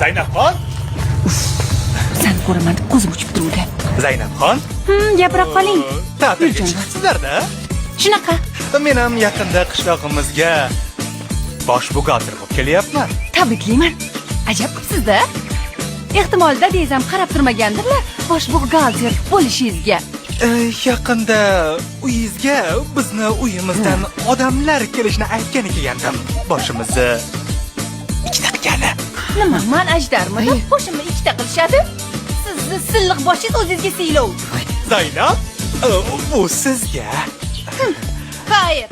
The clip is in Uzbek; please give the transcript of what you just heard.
Zaynabxon? Sani ko'raman deb ko'zim uchib turuvdi. Zaynabxon? Gapira qoling. Ta'tilga Yur, jonim. chiqibsizlar-da? Shunaqa. Men ham yaqinda qishlog'imizga bosh buxgalter bo'lib kelyapman. Tabriklayman. Ajab qilibsiz-da. Ehtimol, dadangiz ham qarab turmagandirlar bosh buxgalter bo'lishingizga. Yaqinda uyingizga bizni uyimizdan odamlar kelishini aytgani kelgandim. Boshimizni ikkita qilgani. Nima, man ajdarmidim? Boshimni ikkita qilishadi? Sizni silliq boshingiz o'zingizga siylov. Zaynab, bu sizga. Xayr.